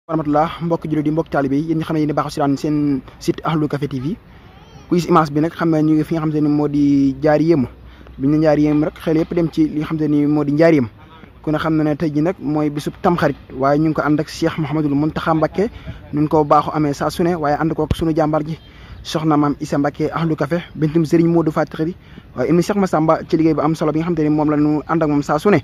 warahmatullah mbokk jullit yi mbokk taalibe yi yéen ñi xam ne yéen baaxu si seen site Ahlu Café TV ku gis image bi nag xam ne ñu ngi fi nga xam te ni moo di Njaaréem bi ñu ne Njaaréem rek xel yëpp dem ci li nga xam te ni moo di Njaaréem ku ne xam na ne tey ji nag mooy bisub tamxarit waaye ñu ngi ko ànd ak Cheikh Mouhamadul Mountakha Mbacké nun ko baaxu amee saa su ne waaye ànd ko ak sunu jàmbaar ji soxna maam Issa Mbacké Ahlu Café bintum Serigne Modou Fatick waaye imi Cheikh Massamba ci liggéey bu am solo bi nga xam te ni moom la ñu ànd ak moom saa su ne